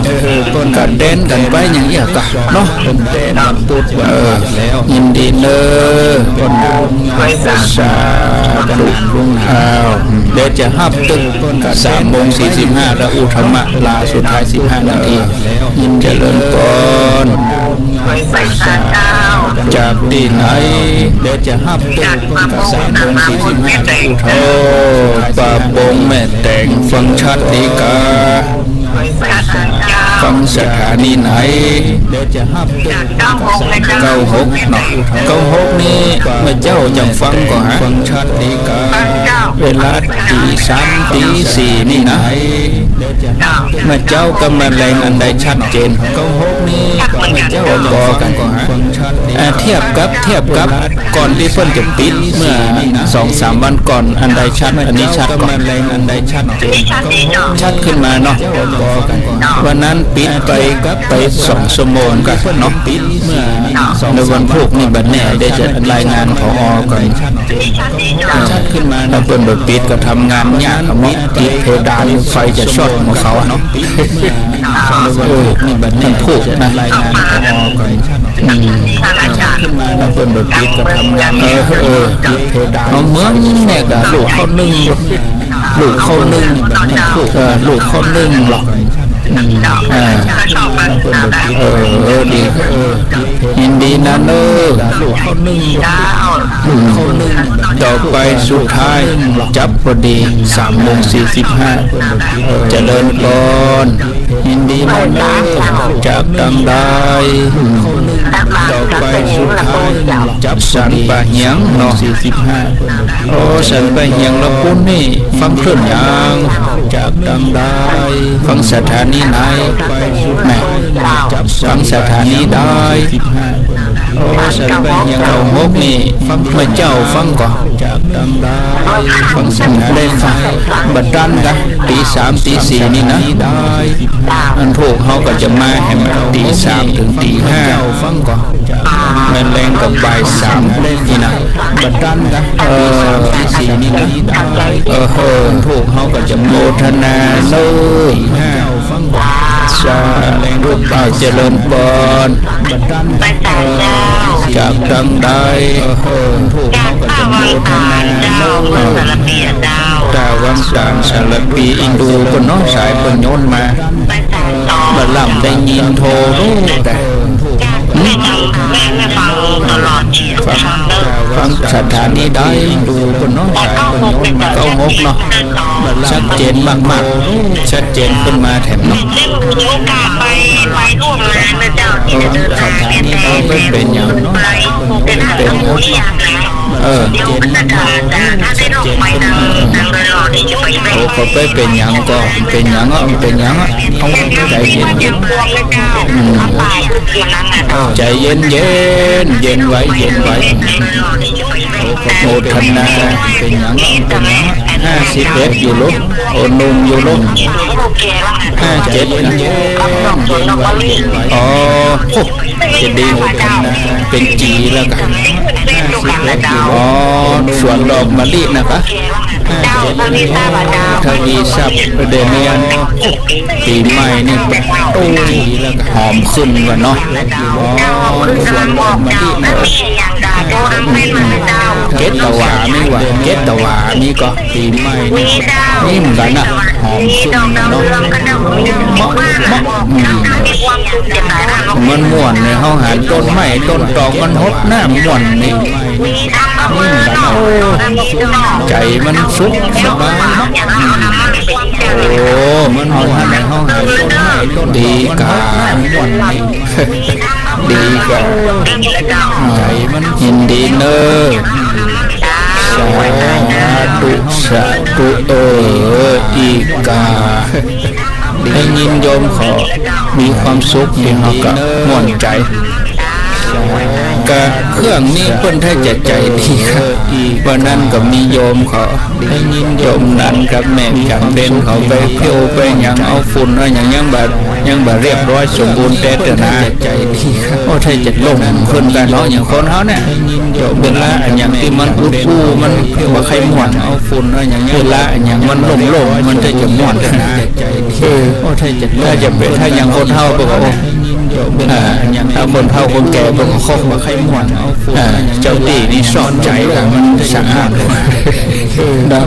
เออ เปิ้นก็แตนกั๋นไปอย่างเอี้ยกะเนาะ เปิ้นแตนวันพุธวันพฤหัสแล้ว ยินดีเน้อ เปิ้นอ่านอาคม สาธุ อ้าว เดี๋ยวจะฮับตึก สามโมงสี่สิบห้า แล้วอู้ธรรมะลาสุดท้ายสิบห้านาที ยินดีเน้อ เจริญปอน จากตี้ไหน เดี๋ยวจะฮับตึก สามโมงสี่สิบห้า แล้วอู้ธรรมะ โอ้ ป่าปงแม่แตง ฟังชัดดีกา ฟังสถานีไหน เดี๋ยวจะฮับตึก เก้าหกเนาะ เก้าหกนี่ แม่เจ้าจะฟังก่อฮะ ฟังชัดดีกา เวลาตีสามตีสี่นี่นะ แม่เจ้าก็มาแลงอันใดชัดเจน เก้าหกนี่ แม่เจ้าบอกกั๋นก่อฮะ อ่า เทียบกับ เทียบกับก่อนตี้เปิ้นจะปิดเมื่อสองสามวันก่อน อันใดชัด อันนี้ชัดก่อน อันใดชัดเจน ชัดขึ้นมาเนาะ วันนั้นปิดไป ไปสองชั่วโมงกะเนาะ ในวันพุธนี่บ่แน่ เดี๋ยวจะรายงาน ผอ ก่อน ชัดขึ้นมา ถ้าเปิ้นบ่ปิดก็ทำงานยาก ก็มีติดเพดานไฟจะช็อตของเขาเนาะ เออ นี่บัดนี้มันถูกนะ ถ้าเปิ้นบ่ปิดก็ทำงาน เออ เออ เอาเมืองเนี่ยก็ลูกเข้านึ่ง ลูกเข้านึ่ง เออ ลูกเข้านึ่งหรอก เออ เออ ดี เออ ยินดีนะเน้อ ต่อไปสุดท้าย จับพอดี สามโมงสี่สิบห้า เจริญพร ยินดีนะเน้อ จากตังใด ต่อไปสุดท้าย จับสันป่าเหียงเนาะ สี่สิบห้า โอ้ สันป่าเหียงละปู้นนี่ ฟังคลื่นยัง จากตังใด ฟังสถานีไหน แหม ฟังสถานีใด โอ้ สันป่าเหียงเก้าหกนี่ ฟังเมื่อเจ๊าฟังก่อ จากตังใด ฟังสถานีได้ฟัง บ่ตันกะ ตีสามตีสี่นี่นะ อันพวกเฮาก็จะมาแหม ตีสามเถิงตีห้า ฟังก่อ แม่นแลงก็บ่ายสามนี่นะ บ่ตันกะ เออ ตีสี่นี่นะ เออ เออ พวกเฮาก็จะโมทนาเน้อ สาธุ เจริญพร จากตังใด เออ พวกเฮาก็จะโมทนาเน้อ ตาวังสางสารพี อินดูเปิ้นเนาะ สายเปิ้นโยนมา บ่ล่ำได้ยินโทรรู้แต่ ฟัง ฟังสถานีใด ดูเปิ้นเนาะ สายเปิ้นโยนมา เก้าหกเนาะ ชัดเจนมากๆ ชัดเจนขึ้นมาแถมเนาะ เออ สถานีใด เปิ้นเป็นหยังเนาะ เปิ้นเป็นหยังเนาะ เออ โอ้ ก็ไปเป็นหยังก็ เป็นหยังอ่ะ เป็นหยังอ่ะ เอาใจเย็นๆ อืม ใจเย็นๆ เย็นไว้ เย็นไว้ โอ้ โมทนา เป็นหยังอ่ะ เป็นหยังอ่ะ ห้าสิบเอ็ดอยู่ลูก โอ้ หนุ่มอยู่ลูก ห้าเจ็ดนะ เย็นไว้ เย็นไว้ อ๋อ โอ้ จะดี โมทนา เป็นจีแล้วกัน อ๋อ สวนดอกมะลินะคะ ทวีทรัพย์ เดเมียน ปีใหม่นี่ โอ้ หอมขึ้นว่ะเนาะ อ๋อ สวนดอกมะลินะ เกตตะหวานี่ว่ะ เกตตะหวานี่ก็ ปีใหม่นี่ นี่เหมือนกันนะ หอมขึ้นเนาะ เหมาะ เหมาะ อืม มันม่วนในห้องหาต้นไม้ต้นตอกมันหดน้ำม่วนนี่ นี่เหมือนกันนะ โอ้ ใจมันสุขสบายเนาะ อืม โอ้ มันม่วนในห้องหาต้นไม้ต้นตอกมันหดน้ำม่วนนี่ ดีกว่า ใจมันยินดีเน้อ สาธุ สาธุ เออ อีกา ได้ยินโยมเขามีความสุข ดีเฮาก็ม่วนใจ กะเครื่องนี้เปิ้นถ้าจะใจดีครับ วันนั้นก็มีโยมเขา ได้ยินโยมนั้นกับแม่จันเพ็ญเขาไปเที่ยวไปหยังเอาฝุ่นเอาหยังยังบ่ ยังบ่เรียบร้อยสมบูรณ์แต๊เตื้อนะ ใจดีครับ โอ้ ถ้าจะลงขึ้นกันเนาะ อย่างคนเฮาเนี่ย เวลาอันหยังตี้มันอู้อู้มันบ่ใค่ม่วน เอาฝุ่นเอาหยัง เวลาอันหยังมันโล่งๆ มันจะจะม่วนนะ เออ โอ้ ถ้าจะ ถ้าจะเป็น ถ้าอย่างคนเฒ่าเปิ้นก็ โอ้ อ่า ถ้าคนเฒ่าคนแก่เปิ้นก็คงบ่ใค่ม่วน อ่า เจ้าตี้นี่ชอบใจว่ามันสะอาด เออ นะ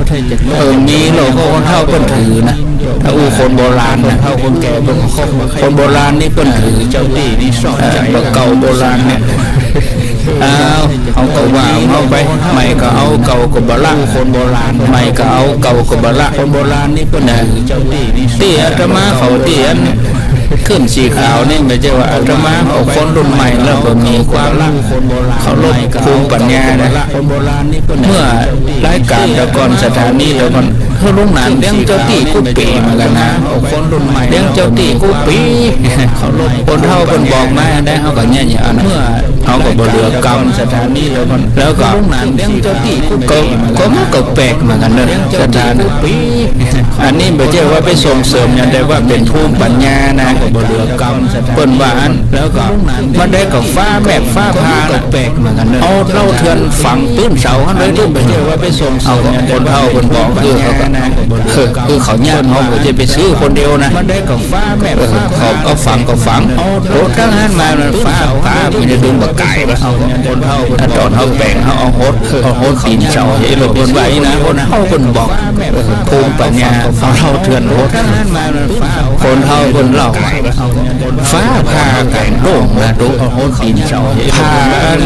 เออ มีโลกคนเฒ่าเปิ้นถือนะ ถ้าอู้คนโบราณนะ เฒ่าคนแก่เปิ้นก็คงบ่ใค่ คนโบราณนี่เปิ้นถือ เจ้าตี้นี่ชอบใจ เออ บ่าเก่าโบราณเนี่ย อ้าว เอาก็ว่าเอาไป ใหม่ก็เอา เก่าก็บ่ละ คนโบราณ ใหม่ก็เอา เก่าก็บ่ละ คนโบราณนี่เปิ้นนะ ตี้อาตมาเขาตี้อันขึ้นสีขาวนี่ บ่ใจ้ว่าอาตมาเขาคนรุ่นใหม่แล้วบ่มีความเคารพภูมิปัญญานะ เมื่อรายการแต่ก่อน สถานีแต่ก่อน คือลุงหนานเลี้ยงเจ้าตี้กู้ปี๋เหมือนกั๋นนะ คนรุ่นใหม่เลี้ยงเจ้าตี้กู้ปี๋ คนเฒ่าเปิ้นบอกมาได้ เฮาก็เยียะอย่างนั้น เมื่อเฮาก็บ่เหลือกำ สถานีแล้วก็ แล้วก็ลุงหนานเลี้ยงเจ้าตี้กู้ปี๋ ก็ ก็มันก็แปลกเหมือนกั๋นเนาะ สถานี อันนี้บ่ใจ้ว่าไปส่งเสริมหยัง แต่ว่าเป๋นภูมิปัญญานะ เปิ้นว่าอั้น แล้วก็มันได้ก็ฟ้าแมบฟ้าผ่า ก็แปลกเหมือนกั๋นเนาะ เอาเหล้าเถื่อนฝังปื๊นเสาหั้นเลย ตี้บ่ใจ้ว่าไปส่งเสริมหยัง คนเฒ่าเปิ้นบอก คือเขาก็ คือ คือเขาเยียะ เฮาบ่ใจ้ไปซื้อคนเดียวนะ มันได้ก็ฟ้าแมบ เออ ฟ้าผ่า เขาก็ฝังก็ฝัง โอ้ ตั้งหั้นมามันฟ้าผ่า มันจะดึงบ่ไกลวะ ถ้าต๋อนเฮาแป๋ง เฮาเอาหด เอาหดตี๋นเสา เฮ้ย เปิ้นว่าอี้นะ คนเฒ่าเปิ้นบอก เออ ภูมิปัญญา เอาเหล้าเถื่อนหด คนเฒ่าเปิ้นเล่า ฟ้าผ่าก๋างโด่งนะ ดู เอาหดตี๋นเสา ผ่าอัน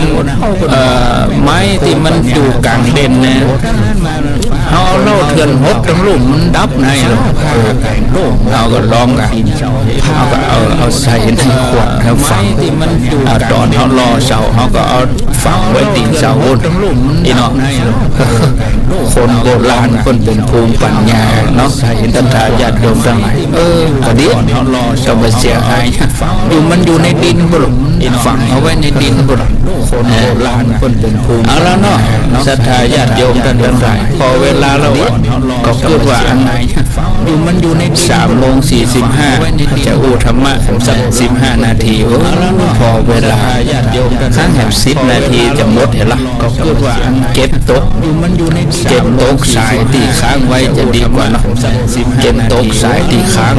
เอ่อ ไม้ตี้มันอยู่ก๋างเด่นนะ เฮาเอาเหล้าเถื่อนหดตังลุ่มมันดับใน เออ เฮาก็ลองกั๋น เฮาก็เอา เอาใส่ในขวดแล้วฝัง อ่า ต๋อนเฮาหล่อเสา เฮาก็เอาฝังไว้ตี๋นเสาปู๊น อี้เนาะ คนโบราณเปิ้นเป๋นภูมิปัญญาเนาะ ศรัทธาญาติโยมตังหลาย เออ ก็ดี ก็บ่เสียหาย อยู่ มันอยู่ในดินปู๊น ฝังเอาไว้ในดินปู๊น คนโบราณเปิ้นเป๋นภูมิ เอาละเนาะ ศรัทธาญาติโยมตังหลาย พอเวลาแล้วอะ ก็คือว่าอัน อยู่ มันอยู่ในดิน สามโมงสี่สิบห้า จะอู้ธรรมะสักสิบห้านาที โอ้ พอเวลา ครั้งแหมสิบนาทีจะหมดเหรอ ก็คือว่าอัน เก็บตก อยู่ มันอยู่ใน เก็บตกสายตี้ค้างไว้จะดีกว่าเนาะ เก็บตกสายตี้ค้าง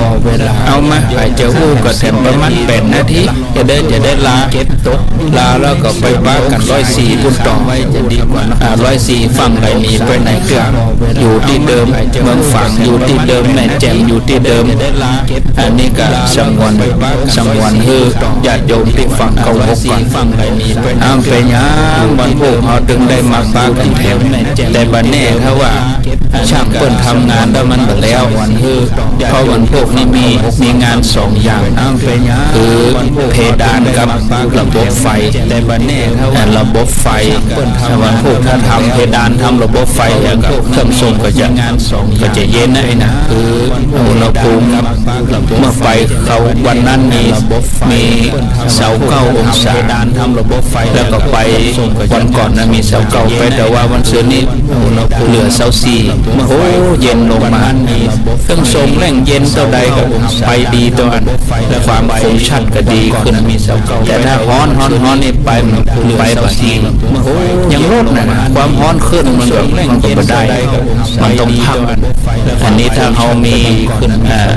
เอามา ใผจะอู้ก็แถมประมาณแปดนาที จะได้ จะได้ลา ลาแล้วก็ไปปะกั๋นร้อยสี่ปู๊นต่อ อ่า ร้อยสี่ฝั่งใดมีไปไหนเตื้อ อยู่ตี้เดิม เมืองฝางอยู่ตี้เดิม แม่แจ่มอยู่ตี้เดิม อันนี้ก็สงวน สงวนหื้อญาติโยมตี้ฟังเคารพกั๋น อ้าว เป๋นหยัง วันพูกเฮาตึงได้มาปะกั๋นแถม แต่บ่าแน่ถ้าว่า ช่างเปิ้นทำงานแล้วมันบ่แล้ว วันพูก เพราะวันพูกนี่มี มีงานสองอย่าง คือเพดานกับระบบไฟ อ่า ระบบไฟ วันพูกถ้าทำเพดานทำระบบไฟ แล้วก็เครื่องทรงก็จะ ก็จะเย็นนะ ไอ้นะ คืออุณหภูมิ เมื่อไปเขาวันนั้นมี มีซาวเก้าองศา แล้วก็ไปวันก่อนนะมีซาวเก้า ไปแต่ว่าวันซืนนี้เหลือซาวสี่ โอ้ เย็นลงมา เครื่องทรงแล่งเย็นเต้าใดก็ไปดีเต้าอั้น ความคมชัดก็ดีขึ้น แต่ถ้าฮ้อน ฮ้อน ฮ้อนนี่ไป ไปบ่ดี ยังลดนะ ความฮ้อนขึ้นมันก็ มันก็บ่ได้ มันต้องพัก อันนี้ถ้าเฮามี เอ่อ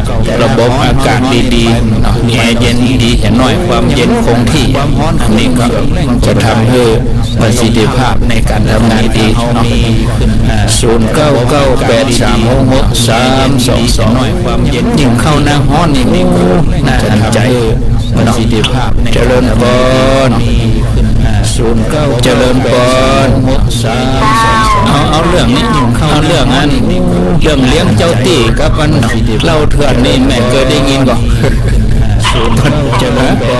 ระบบอากาศดีๆ เนาะ แอร์เย็นดีๆ อย่างน้อยความเย็นคงที่ อันนี้ก็จะทำหื้อประสิทธิภาพในการทำงานดีเนาะ ศูนย์เก้าเก้าแปดสามหกหกสามสองสอง ยิ่งเข้าหน้าฮ้อนนี่ โอ้ น่าอันใจ ประสิทธิภาพใน เจริญพร ศูนย์เก้า เจริญพร เอา เอาเรื่องนี้ เอาเรื่องอัน เรื่องเลี้ยงเจ้าตี้กับอันเหล้าเถื่อนนี่แม่เกยได้ยินก่อ เจริญพร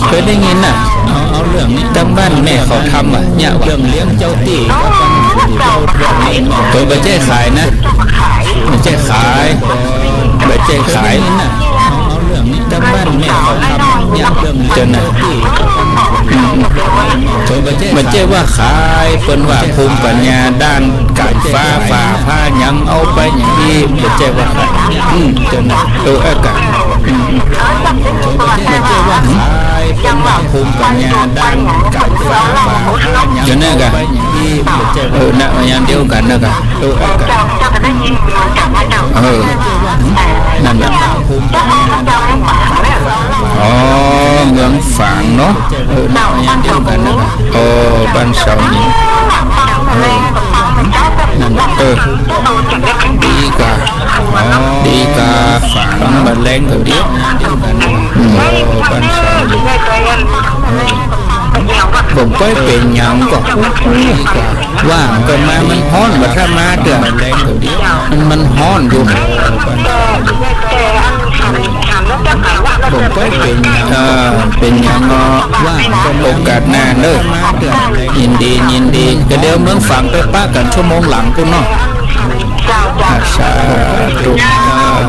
เกยได้ยินน่ะ เอา เอาเรื่องนี้ ตังบ้านแม่เขาทำอะ เยียะว่า เรื่องเลี้ยงเจ้าตี้กับอันเหล้าเถื่อนนี่ เปิ้นบ่ใจ้ขายนะ บ่ใจ้ขาย บ่ใจ้ขาย ตังบ้านแม่เขาทำเยียะ เจ้านะ อืม บ่ใจ้ว่าขาย เปิ้นว่าภูมิปัญญาด้านก๋านฟ้า ฟ้าผ่าหยังเอาไปอย่างอี้ บ่ใจ้ว่าขาย อืม เจ้านะ เออ อากาศ อืม บ่ใจ้ว่าขาย เปิ้นว่าภูมิปัญญาด้านก๋านฟ้า ฟ้าผ่าหยัง เจ้านะกะ เออ นะ อย่างเดียวกั๋นนะกะ เออ เออ นั่นแหละ อ๋อ เมืองฝางเนาะ เออ นั่นอย่างเดียวกั๋นนะ อ๋อ บ้านเสาหิน เออ นั่นแหละ เออ ดีกว่า อ๋อ ดีกว่า ฝางบ้านแลงก็ดี อืม อ๋อ บ้านเสาหิน เออ บ่ก้อยเป๋นหยังก่อ ว่างก็มา มันฮ้อนบ่ ถ้ามาเตื้อ มัน มันฮ้อนอยู่ บ่ก้อยเป๋น เอ่อ เป๋นหยังเนาะ ว่างก็โอกาสหน้าเนาะ ยินดี ยินดี ก็เดี๋ยวเมืองฝางไปปะกั๋นชั่วโมงหลังปู๊นเนาะ อ่า สาธุ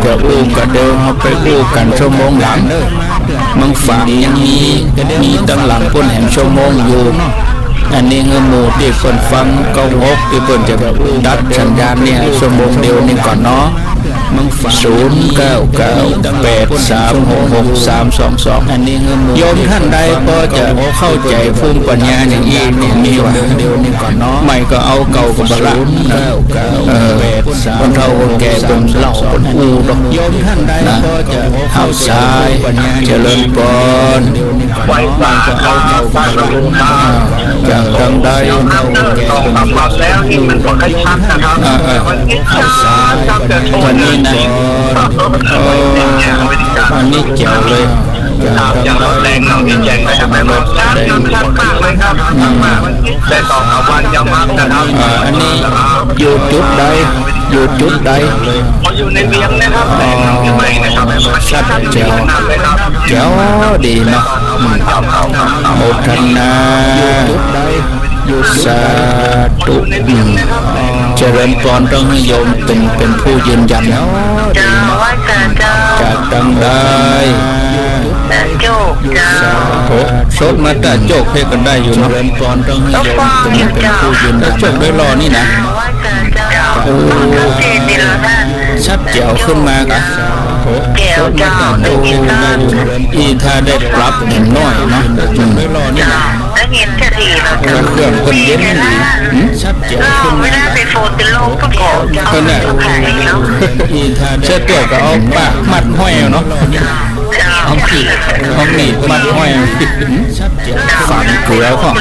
จะอู้ก็เดี๋ยวเฮาไปอู้กั๋นชั่วโมงหลัง เมืองฝางยังมี มีตังหลังปู้นแหมชั่วโมงอยู่ อันนี้หื้อหมู่ตี้เปิ้นฟังเก้าหกตี้เปิ้นจะตัดสัญญาณเนี่ยชั่วโมงเดียวนี่ก่อนเนาะ ศูนย์เก้าเก้า แปดสามหกหกสามสองสอง อันนี้หื้อหมู่ โยมต้านใดปอจะเข้าใจ๋ภูมิปัญญาอย่างอี้ก็มีว่า ไม่ก็เอาเก่าก็บ่ละ เออ คนเฒ่าคนแก่เปิ้นเล่าเปิ้นอู้เนาะ โยมต้านใดนะ ปอจะเข้าใจ๋ เจริญปอน ไหว้สาครับ พระสงฆ์ครับ อ่า จากตังใด ครับ เออ ตอบรับแล้วนี่มันก็ค่อยชัดนะครับ อ่า อ่า วันนี้ชัด ชัดจะโทร วันนี้นะ เออ วันนี้แจ๋วเลย ครับ อย่างรถแรงเรามีแจ้งนะครับ ชัดครับ ชัดมากเลยครับ ชัดมาก ได้สองสามวันจะมานะครับ อ่า อันนี้อยู่จุดใด อยู่จุดใด พออยู่ในเวียงนะครับ อ๋อ แสงเชียงใหม่นะครับ ชัดแจ๋ว แจ๋วดีเนาะ อืม โมทนา สาธุ อืม เจริญปอน ต้องหื้อโยมเป๋น เป๋นผู้ยืนยันเนาะ เจ้า ไหว้สาเจ้า จากตังใด โจกเจ้า โอ้ สดมาแต่โจกเพ่ก็ได้อยู่เนาะ เจริญปอน ต้องหื้อโยมเป๋น เป๋นผู้ยืนยัน โจกด้วยลอนี่นะ โอ้ ชัดแจ๋วขึ้นมาครับ แจ๋วเจ้า ได้ยินเนาะ อีถ้าได้ปรับแหมน้อยเนาะ อืม ได้ยินจะดีแล้ว เครื่องเปิ้นเย็นดี หืม ชัดแจ๋วขึ้นมา เวลาไปโฟนเป็นโลกก็ขอ เปิ้นน่ะ เอาไปเนาะ อีถ้าได้ เสื้อตัวก็เอาปากมัดห้อยเอาเนาะ เอาขีด เอาขีดมัดห้อย ฝังเกือพ่อง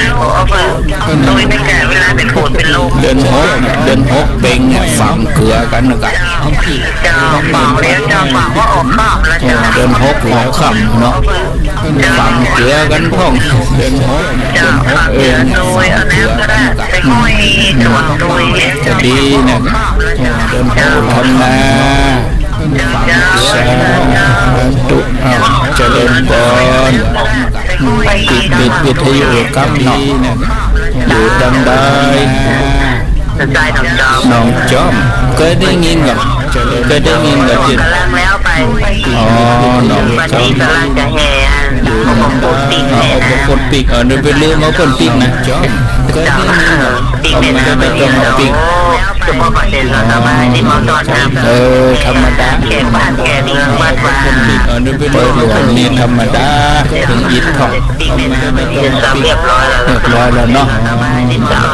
โดยไม่แก่เวลาเป็นโผดเป็นโลก เดือนหก เดือนหกเป๋งเนี่ย ฝังเกือกั๋นนะกะ เจ้า ฝังแล้วเจ้า ฝังว่าออกข้ามแล้วเจ้า เออ เดือนหกออกข้ามเนาะ ฝังเกือกั๋นพ่อง เดือนหก เจ้า เออ ฝังเกือกั๋น โดยเอาแล้วก็ได้ ไปห้อยสวนโดย จะดีนะ เออ เดือนหกทำนา สาธุ อ้าว เจริญปอน ปิด ปิดวิทยุกำเนาะ อยู่ตังใด หนองจอม เกยได้ยินก่อ เกยได้ยินก่อ จิต กำลังแล้วไป อ๋อ หนองจอม กำลังจะแห่ อยู่หนองจอม เอาอุปกรณ์ปิ๊ก เออ เดี๋ยวไปลืมเอาเครื่องปิ๊กนะ เกยได้ยินก่อ เอามาไม่ต้องเอาปิ๊ก เฉพาะประเด็นเราสบายที่เขาต้อนรับ เออ ธรรมดา แขกบ้านแขกเมืองวัดวา เปิดหลวงนี่ธรรมดา ถึงอิดของ เรียบร้อยแล้ว เรียบร้อยแล้วเนาะ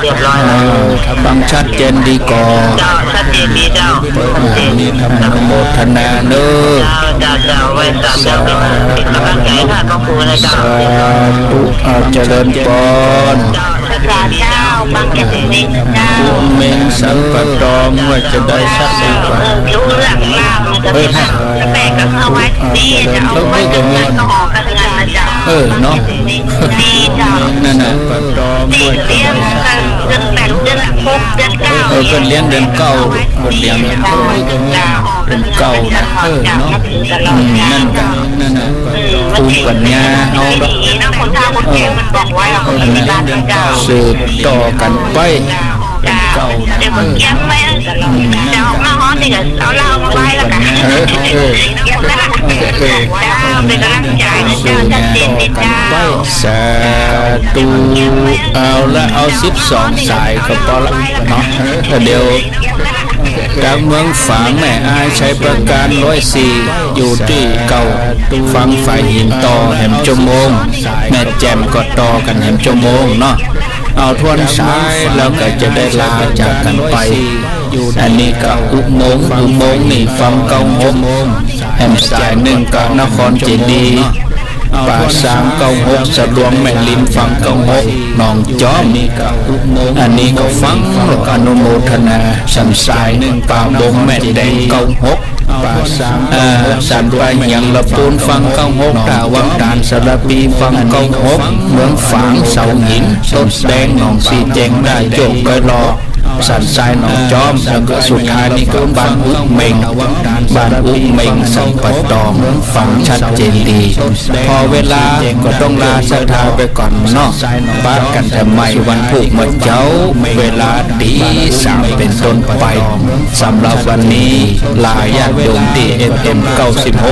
เรียบร้อยแล้ว เออ ฟังชัดเจนดีก่อ เจ้า ชัดเจนดีเจ้า เออ ชัดเจน นี่ทำอนุโมทนาเนอะ เจ้า เจ้า เจ้า ไหว้สาเจ้า เป็นกำลังใจให้พระครูนะเจ้า สาธุ อ่า เจริญปอน เจ้า สาเจ้า ฟังแก่เด็กเจ้า เมงสันปะตองว่าจะได้สักสิบกว่า เออ รู้เรื่องเล่ามันจะเป็นเรื่องแปลกก็เข้าวัดนี่จะเอาวัดกันก็ออกกันงานนะเจ้า เออ เนาะ นี่เจ้า นั่นน่ะ ปะตองว่าจะได้สักสิบกว่า เดือนแปด เดือนหก เดือนเก้า เออ เปิ้นเลี้ยงเดือนเก้า เปิ้นเลี้ยงเดือนเก้านะ เออ เนาะ อืม นั่นกะ นั่นน่ะ ภูมิปัญญาเฮาเนาะ คนเฒ่าคนแก่มันบอกไว้ เออ สืบต่อกั๋นไป เดือนเก้านะ เดี๋ยวมันเก็บไว้ เจ้ามาฮ้อนนี่ก็เอาเหล้ามาไว้แล้วกัน เออ เออ เออ เออ เป็นกำลังใจนะเจ้า ชัดเจนดีเจ้า สาธุ เอาละ เอาสิบสองสายก็พอละเนาะ เดี๋ยว จากเมืองฝางแม่อายชัยประการร้อยสี่ อยู่ตี้เก่า ฟังฝ่ายหินต่อแหมชั่วโมง แม่แจ่มก็ต่อกั๋นแหมชั่วโมงเนาะ เอาถ้วนสายแล้วก็จะได้ลาจากกั๋นไป อันนี้ก็อุโมงค์ อุโมงค์นี่ฟังเก้าหก แหมสายนึ่งก็นครเจดีย์ ป่าซางเก้าหก สะหลวงแม่ริมฟังเก้าหก หนองจอม อันนี้ก็ฟังอนุโมทนา สันสายนึ่ง ป่าบงแม่แตงเก้าหก ป่าซาง อ่า สันป่าเหียงละปูนฟังเก้าหก ท่าวังตาดสารภีฟังเก้าหก เมืองฝางเสาหิน ต้นแดง หนองสี่แจ้ง ต้าโจก เกยหล่อ สันทรายหนองจ๊อม แล้วก็สุดท้ายนี่ก็บ้านอุเม็ง บ้านอุเม็งสันป่าตอง ฟังชัดเจนดี พอเวลาก็ต้องลาศรัทธาไปก่อนเนาะ ปะกั๋นใหม่วันพูกเมื่อเจ๊า เวลาตีสามเป๋นต้นไป สำหรับวันนี้ลาญาติโยมตี้ เอฟเอ็ม เก้าสิบหก